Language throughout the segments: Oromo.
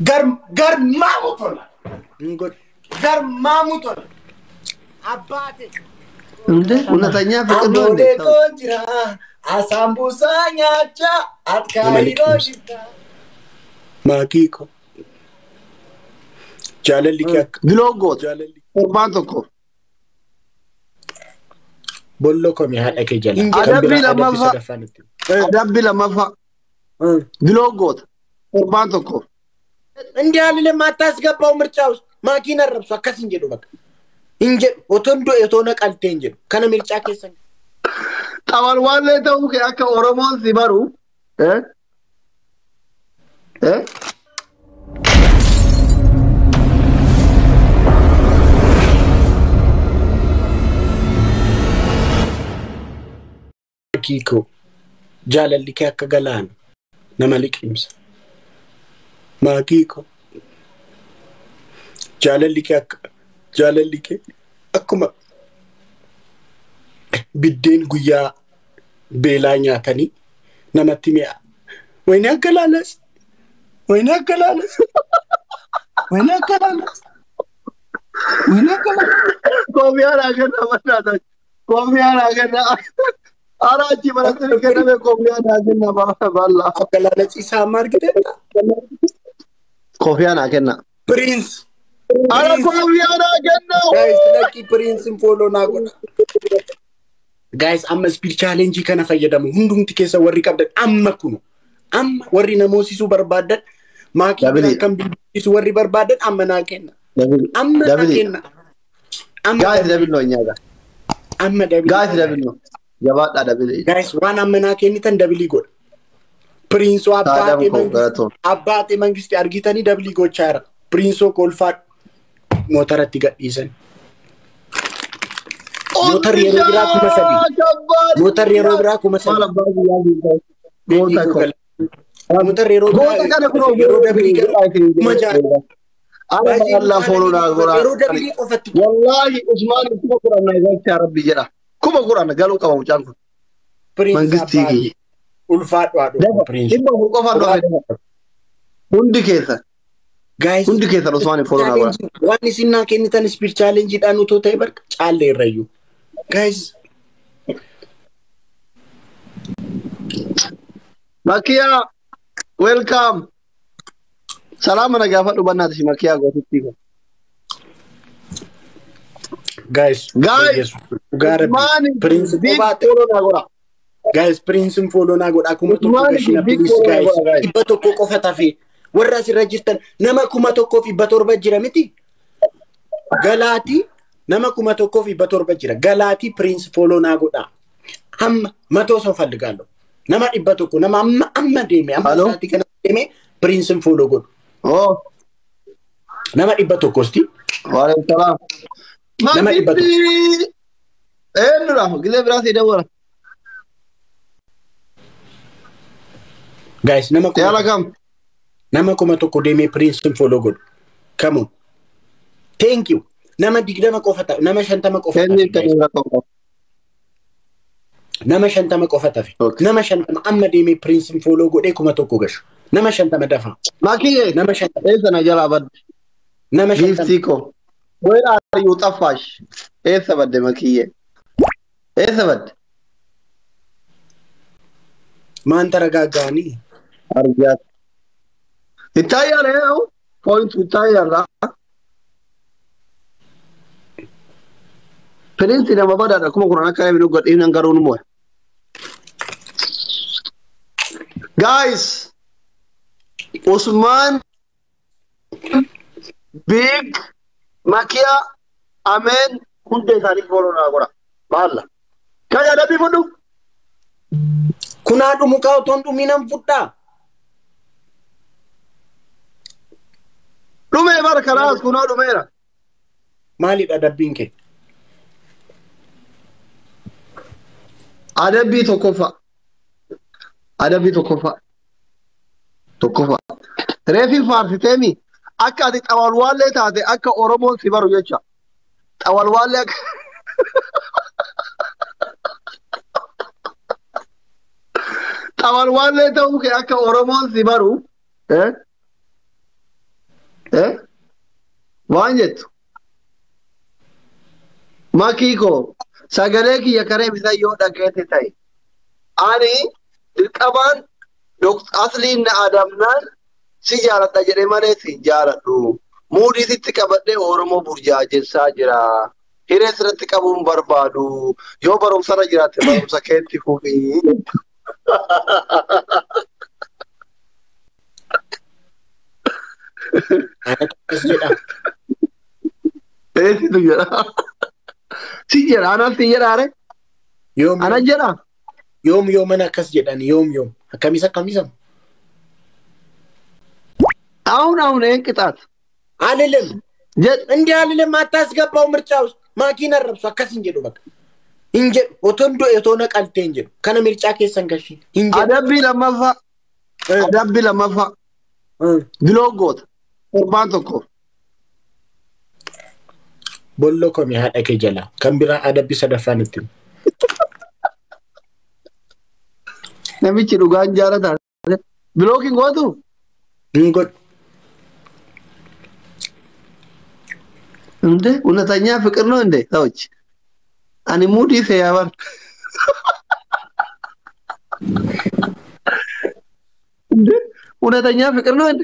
Garmaamu tola. Garmaamu tola. Abbaate. እንዴ እውነተኛ ፍቅር ነው እንዴ? Amoolee koo jira. Asaambusaa nyaachaa. Atkaayiroo jirta. Maakii ko. Jaalalli kee akka Biloo goota. jaalalli Torbaan tokko. bolloo komii haadha kee jala. Kan Adabbii biraa adabbii lammaffaa. sadaffaan itti. Adabbii lammaffaa. Biloo goota. Torbaan tokko. እንዲህ አልልም። አታስገባው ምርጫ ውስጥ ማኪን አረብሱ akkas hin jedhu bakka hin jedhu otoon du'e otoo naqaltee hin jedhu kana mircaa keessan Xabalwaallee ta'uu kee akka Oromoon si baru. Eh? Eh? Maakii koo jaalalli kee akka galaana nama liqimsa. Maakii koo jaalalli kee akka jaalalli kee akkuma biddeen guyyaa beelaa nyaatanii namatti mi'a. Wayni aggalaalas wayni aggalaalas wayni aggalaalas wayni aggalaalas. Koofiyaan haa kenna mannaa Koofiyaan haa kenna. Ara achi baratanii kenname koofiyaan haa kenna bal'aa. Aggalaalas isaa amma argiteetta? Koofiyaan haa kenna. Piriins. Ara koofiyaan haa kenna. Guys, lakkii piriinsin follow naa godha. Guys, amma speed challenge kana fayyadamu hundumti keessa warri qabdan amma kunu amma warri namoosisuu barbaadan maakii Dabili. kan bilbilchiisu warri barbaadan amma naa kenna. Amma naa Dabili. kenna. Amma Guys double ነው እኛ ጋር amma dabili. Guys double ነው. Jabaadhaa double. Guys, waan amma naa kennitan dabilii godha. Piriinsoo Saadam abbaatee koo mangisti galatoon. abbaatee mangisti argitanii dabilii gochaa jira. Piriinsoo kolfaadhu mootaratti gadhiisan. Mootarri yeroo biraa 3,000. Mootarri yeroo biraa 3,000. Maal abbaa guyyaa guutaa. Goota koo. Mootarri yeroo biraa Goota kana kunoo yeroo dabilii garuu 6,000. Ara Allah follow naa godhaa. Yeroo dabilii qofatti. Wallaahi Usmaan 10,000 na galchaa Rabbi jedha. 10,000 galuu qaba mucaan kun. Piriins Mangistii abbaatee kiyya. ulfaadhu haadhu piriins. 400 qofaan dhufe. Hundi keessan. Guys, Hundi keessan Usmaan follow naa godhaa. waan isin naa kennitan speed challenge dhaan utoo ta'e barqa caalle irrayyuu. Guys, Makiyaa welcome. Salaama na gaafadhu bannaati Makiyaa gootittii kun. Guys, Guys, dhugaa Rabbi. Usmaan Piriins big qofaate. follow naa godhaa. Guys, piriinsin follow naa godhaa 1,000 Usmaan gashina big please follow naa guys. godhaa guys. 100 qofa tafee warra asirra jirtan nama 1,700 jira miti. Galaatii nama 1,700 jira. Galaatii piriins follow naa godhaa. Hamma matoo soo ፈልጋለሁ. Nama 100 nama amma amma deeme amma Hello? sa'aatii kana deeme piriinsin follow godhu. Oh, Nama 100sti. waalaikum salaam. Nama 100. Makitti eenyudha? Gilee biraa sii dawwala. Guys, nama kuma Yaala kam? nama 1,000 deemee piriinsin follow godhu. Come on. Thank you. Nama 20 qofa tafe nama 50 qofa tafe. Kenniif Guys. kenniif rakkoo qaba. Nama 50 qofa tafe. Okay. Nama 50 amma deemee piriinsin follow godhee 1,000 gashu. Nama 50 dafa. Makiyyee Nama 50. eessa na jalaa badde? Nama 50. Giiftii koo. Where are you xaffaash? Eessa badde Makiyyee? Eessa badde? Maan taragaaggaanii? Argaat. ይታያል። ይኸው point ኡ ይታያል። Piriinsi nama badaadha 10,000 akka inni godhe inni garuu nu moo'e. Guys, Usman Big Makiya Ameen hundee isaanii follow naa godha. Maalla. Kan adabbii fudhu. Kunaa dhumu kaa otoon dhuminan fudhaa. Dhumee bara kanaas kunoo dhumeera. Maalidha adabbiin kee? Adabbii tokkoffaa. Adabbii tokkoffaa. Tokkoffaa. Reefiin faarsiteemi akka ati xawalwaallee taate akka Oromoon si baru jecha. Xawalwaallee akka xawalwaallee ta'uu kee akka Oromoon si baru. Eh? Waan jettu. Makii koo sagalee kiyya karee bisa yoo dhageete ta'e ani dirqamaan asliin na adamnaan si jaaladha jedhee malee si hin jaaladhu. Muudii sitti qabadhee Oromoo burjaajessaa jira. Hiree sirratti qabuun barbaadu. Yoo barumsarra jiraatte barumsa keetti fufii. Akkas jedha. Eessitu jedha. Si jedha anaaf si jedha are. Yoom Ana jedha. yoom yooman akkas jedhan yoom yoom akkamis akkamisa አሁን አሁን ይሄን ቅጣት አልልም jedh እንዲህ አልልም። አታስገባው ምርጫ ውስጥ ማኪና ረብሱ akkas hin jedhu bakka hin jedhu otoon du'e otoo na qaltee hin jedhu kana mircaa keessan gashi hin jedhu. adabbii lammaffaa adabbii lammaffaa biloo goota torbaan tokko Bolloo komi haadha kee jalaa kan biraa adabbii sadaffaan itti. Namichi dhugaan jaalata bilookiin gootu Hin godhu. እንዴ እውነተኛ ፍቅር ነው እንዴ ሰዎች ani ሙዲ ሲያበር እንዴ እውነተኛ ፍቅር ነው እንዴ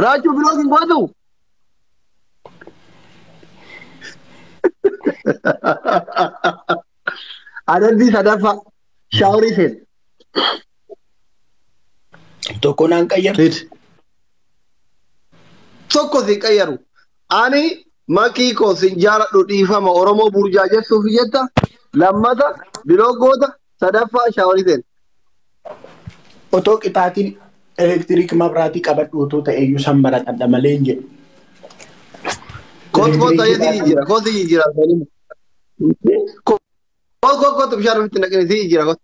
ራቹ ብሎኪን ጎቱ adabbii sadaffaa shaaworii seen Tokko naan qayyartu. ሂድ tokko si qayyaru ani makii koo sin jaaladhu dhiifama Oromoo burjaajessuuf jetta lammata biloo goota sadaffaa shaaworii seen Otoo qixaatiin elektiriik mabraatii qabadhu otoo ta'e iyyuu san maradhadha malee hin jedhu. Koot koot ta'ee si jijjiira koot si jijjiira koot koot koot bishaan ofitti naqini si jijjiira koot.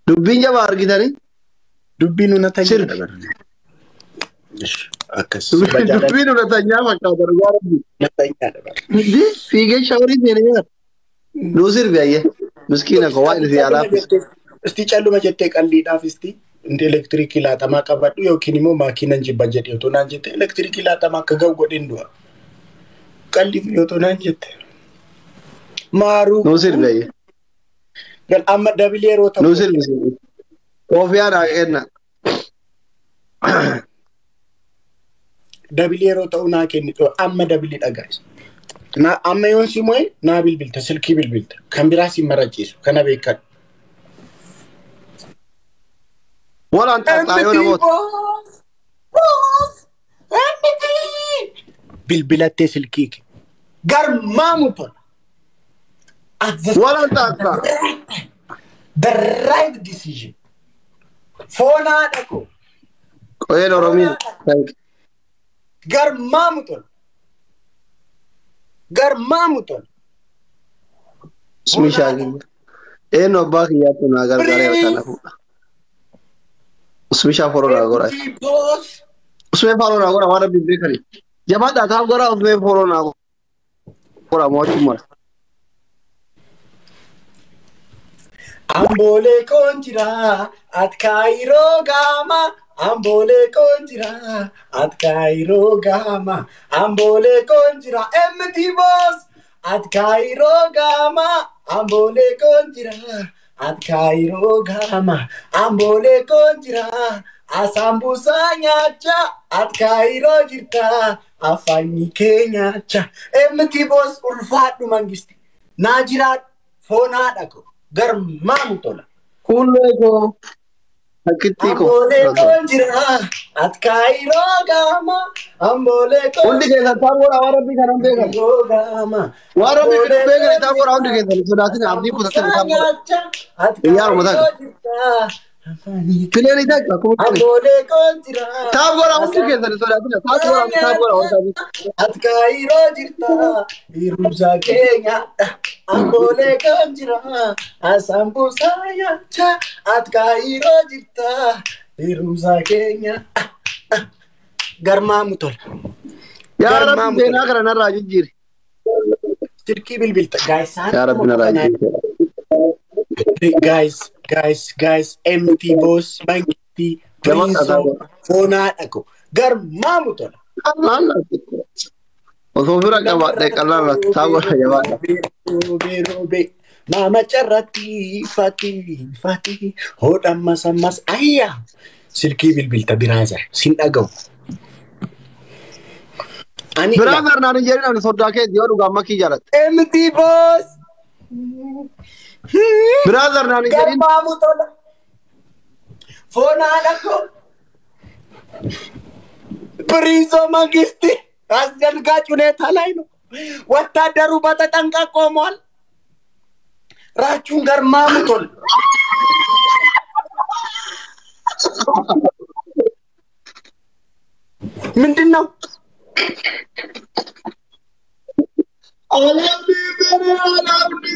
Dubbiin jabaa argitanii Dubbiin Sirbi. unatanyaa. Akkas. Dubbiin unatanyaa fakkaata dhugaa rabbi. Fiigee shaaworii seenee jira. Nuu sirbi ayyee miskiina koo waan si alaafis. Isti calluma jettee qalliidhaaf isti inti elektiriikii laatamaa qabadhu yookiin immoo maakiinan jibba jedhee otoo naan jette elektiriikii laatamaa akka ga'u godheen du'a. Qalliif otoo naan jette. Maaruu. Nuu sirbi ayyee. Gal amma dabilii yeroo ta'u. Nuu sirbi sirbi. Koofiyyaa naa kenna. Dabilii yeroo ta'u naa kenni amma dabilii dhagaas. Na amma yoon si mo'e naa bilbilta silkii bilbilta kan biraa si marachiisu kana beekadhu. Walaan xaxxaa yoo namoota. Bilbilattee silkii kee. Garmaamu tola. At the, Walaan xaxxaa. the right decision. Foon haadha koo. Qoyeen Oromiyaa. Garmaamu tola. Garmaamu tola. Bismi shaakii. Eenyu abbaa kiyyaatti naa gargaaree harkaan fuudha. Usmi shaa foroo naa godha. Boss. Usmee foroo naa godha waan rabbiin beekani. Jabaadhaa taaf godha usmee foroo naa godha mo'achuun mala. Amboolee koon jira at Kaayiroo gaama. Amboolee koon jira at Kaayiroo gaama. Amboolee koon jira MT Boss at Kaayiroo gaama. Amboolee koon jira at Kaayiroo gaama. Amboolee koon jira asambusaa nyaachaa at Kaayiroo jirta afaanyi kee nyaachaa. MT Boss ulfaadhu mangisti naa jiraadhu foon haadha koo garmaamu tola. Kuullee koo. Akkittii koo. Amboolee koon jira at Kaayiroo gaama. Amboolee koon Hundi keessan taaf godha waan rabbii kanan beekan. Kaayiroo gaama. Waan rabbii kanan beekan taaf godha hundi keessan sodaatin abdii kutattan taaf godha. At Xiyyaaruma takka. Kaayiroo jirta afaanyi Fileen takka akkuma kenne. Amboolee koon jira. Taaf godha hundi keessan sodaatin taaf godha taaf godha hundi. At Kaayiroo jirta hirumsa keenya. Amboolee koon jira asambusaa nyaachaa. At Kaayiroo jirta hirumsa keenya. Garmaamu tola. Yaa Rabbi Garmaamu seenaa tola. kana narraa jijjiiri. Silkii bilbilta. Guys, Yaa Rabbi narraa jijjiiri. Guys, Guys, guys, MT boss, Mangisti, Prinso, Foonaa dhaqo. Garmaamu tola. Qallaan laatti. Osoo bira qabaadhe qallaan laatti. Taawwata jabaadha. Roobee roobee. Maama carratti fati fati hodhammas ammas ayyaa. Silkii bilbilta biraazar sin dhaga'u. Ani Biraazar naan hin jedhin ani soddaa keeti yoo dhugaa makkii jaalatte. MT boss. Biraazar naan hin jedhin. Garmaamu tola. Foonaa dhaqo. Prinso መንግስት አስደንጋጭ ሁኔታ ላይ ነው። ወታደሩ በተጠንቀቅ ቆሟል። ራቹን ገርማሙቶል። ምንድን ነው? Alaabni alaabni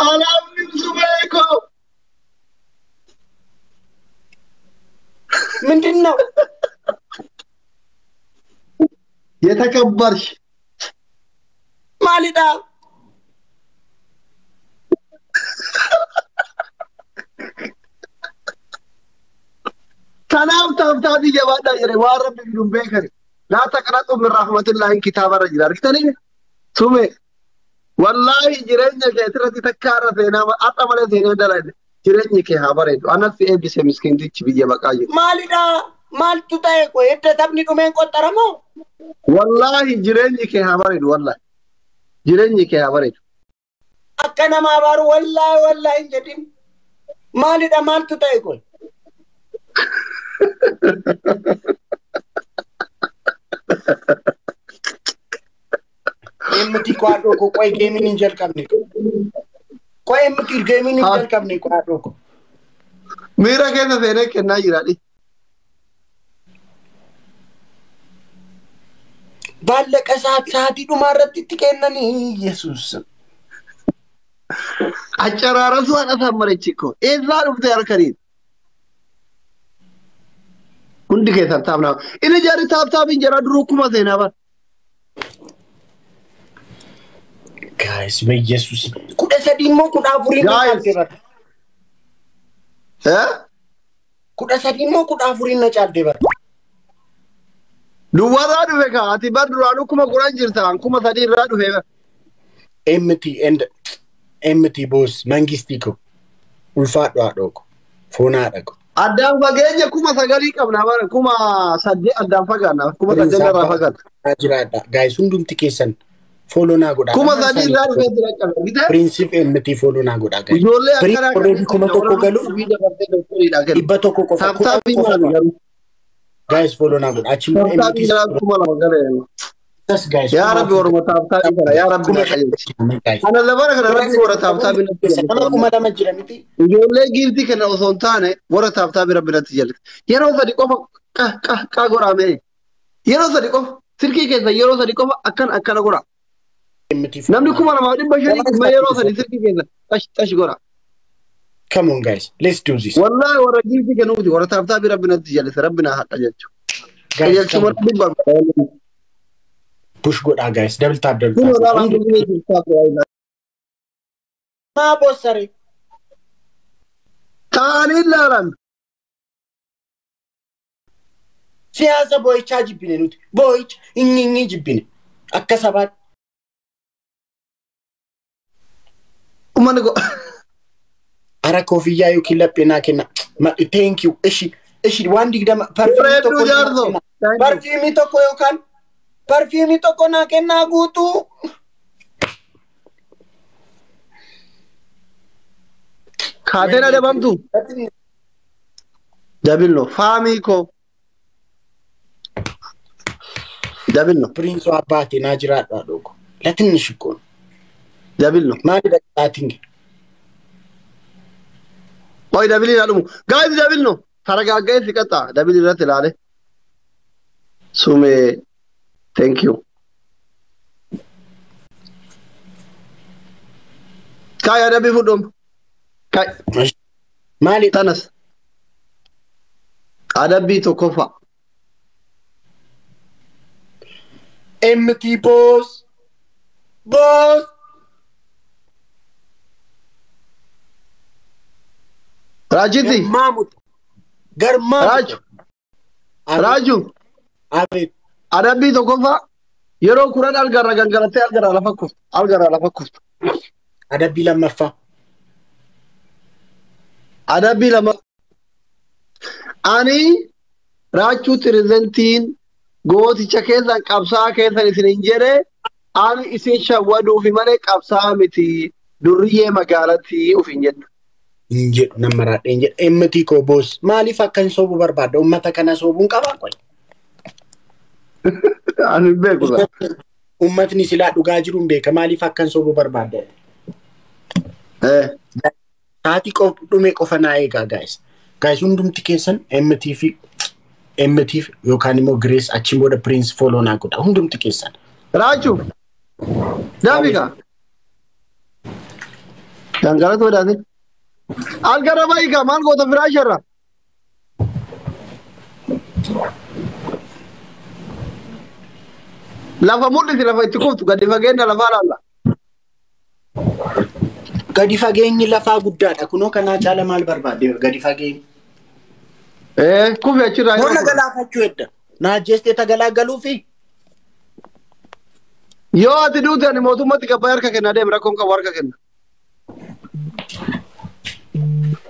alaabni sumeeko. ምንድን ነው? የተከበርሽ ማሊዳ Kanaaf taabtaabii jabaadhaa jedhe waan rabbi fiduun beekani. Laa taqnatu min rahmatillahi kitaaba irra jira. Argitanii? Sume. Wallaahi jireenya kee asirratti takka irra seenaa har'a malee seenaa dalagne jireenyi kee haa bareedu. Anas si eebbise miskiintichi biyya baqaa jiru. Maalidha? Maaltu ta'e qoy edda taphni dhumeen qoxxaramoo? Wallaahi jireenyi kee haa bareedu wallaahi. Jireenyi kee haa bareedu. Akka nama abaaru wallaahi wallaahi hin jedhin. Maalidha maaltu ta'e qoy? Emti kwaadhoo koo qoy geemiin hin jalqabne. Qoy emti geemiin hin jalqabne kwaadhoo koo. Miira keessa seenee kennaa jiraadhi. ባለቀ ሰዓት ሰዓት dhumaa irratti itti kennanii Yesuus. Acaraarasuu haadha sammarechi ko eessaa dhufte harkaniin. Hundi keessan taapnaa. Inni jaarri taaptaabiin jara duruu kuma seenaa bara. Guys, በኢየሱስ 13 immoo 14 na caalte bara. Eh? 13 immoo 14 na caalte bara. Duwwarraa dhufe kaa ati bar duraanuu 10,000 jirta 3,000 irraa dhufe bara. MT and MT boss Mangistii ko ulfaadhu haadhoo ko foon haadha ko. Addaan fageenya 9,000 qabna bara 8,000 addaan fagaanna 8,000 irraa fagaanna. Jiraadha guys hundumti keessan follow naa godhaa. 3,000 irraa dhufee jira qabna. Bitee? Pirinsip MT follow naa godhaa guys. Ijoollee akkanaa Already 1,000 galu 100 qofa. Taaptaabii maali garuu? Guys follow naa godhaa. Achi immoo MT. Taaptaabii jalaa 2,000 galee. Guys. Yaa Rabbi warra taaptaabii kana yaa Rabbi na qajeelchi. Ana labara kana Rabbi warra taaptaabii natti Nama 2,000 jira miti. Ijoollee giiftii kana osoo hin taane warra taaptaabii Rabbi natti jalatti. Yeroo sadi qofa qa godhaa mee. Yeroo sadi qofa silkii keessa yeroo sadi qofa akkan akkana godhaa. Namni 2,500 kuma yeroo sadi silkii keessa xash xash godhaa. Come on guys, let's do this. Wallaahi warra giiftii kennuuti warra taaptaabii Rabbi natti jalise Rabbi na haqa jechuudha. Qajeelchuma Rabbi barbaada. Push godhaa guys, double tap double tap. Maa bossare. Taa'anii ilaalan. Siyaasa boo'ichaa jibbine nuti. Boo'icha inni inni jibbine. Akka sabaatti. Uummanni ko. Ara koofiyyaa yookiin laphee naa kenna. Thank you. Ishi ishi waan 20 parfiimii tokko. Parfiimii tokko yookaan. Parfiimii tokko naa kennaa guutuu. Kaateen adabamtu. Dabillo faamii koo. Dabillo. Pirinsoo abbaate naa jiraadhu haadhoo ko. Latinni shikkoon. Dabillo. Maali dhaqaatiin? Oyi dabilii ilaalumu. Gaayis dabillo. Taragaaggaa'ee si qaxxaa. Dabilii irratti ilaale. Sumee. Thank you. Kai adabii fudhum. Kai. Maali? Tanas. Adabbii tokkoffaa. MT boss. Boss. Raajitti. Garmaamu. Garmaamu. Raaju. Raaju. Abeet. Adabbii tokkoffaa yeroo 10 algarra gangalattee algarraa lafa kuftu. Algarraa lafa kuftu. Adabbii lammaffaa. Adabbii lama. Ani Raachuu Tirizentiin gooticha keessan qabsaa keessan isin hin jedhe ani isin shawwaduufi malee qabsaa miti durriyyee magaalatti of hin jedhu. Hin jedhu nama raadhee hin jedhu. MT koo boos maaliif akka hin soobuu barbaadda? Uummata kana soobuun qabaa qoy. Ani hin beeku. Uummatni silaa dhugaa jiru hin beeka. Maaliif akka hin soobuu barbaadda? Sa'aatii dhume qofa naa eegaa gaayis. Gaayis hundumti keessan MT fi MT yookaan immoo Grace achiin booda Prince follow naa godha. Hundumti keessan. Raachuu. Daafika. Gangalatu godhaate. Algarra baay'ikaa maal goota firaasharra? Lafa mul'isi lafa itti kuftu gadi fageenya lafaa laalla. Gadi fageenyi lafaa guddaadha. Kunoo kanaa caala maal barbaadde gadi fageenyi? Kufi achirraa. Moona galaafachuu edda. Na ajjeestee tagalaagaluu Yoo ati duute ani mootummatti gabbaa harka kenna deemi rakkoon qabu harka kenna.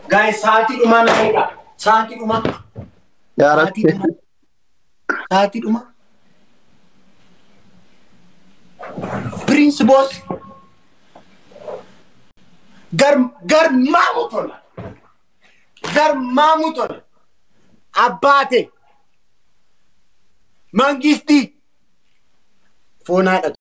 Gaayis sa'aatii dhumaa na eega. Sa'aatii dhumaa. Yaa Rabbi. Sa'aatii dhumaa. Prince Boss. Garmaamu tola. Garmaamu tola. Abbaate. Mangistii. Foon haadha.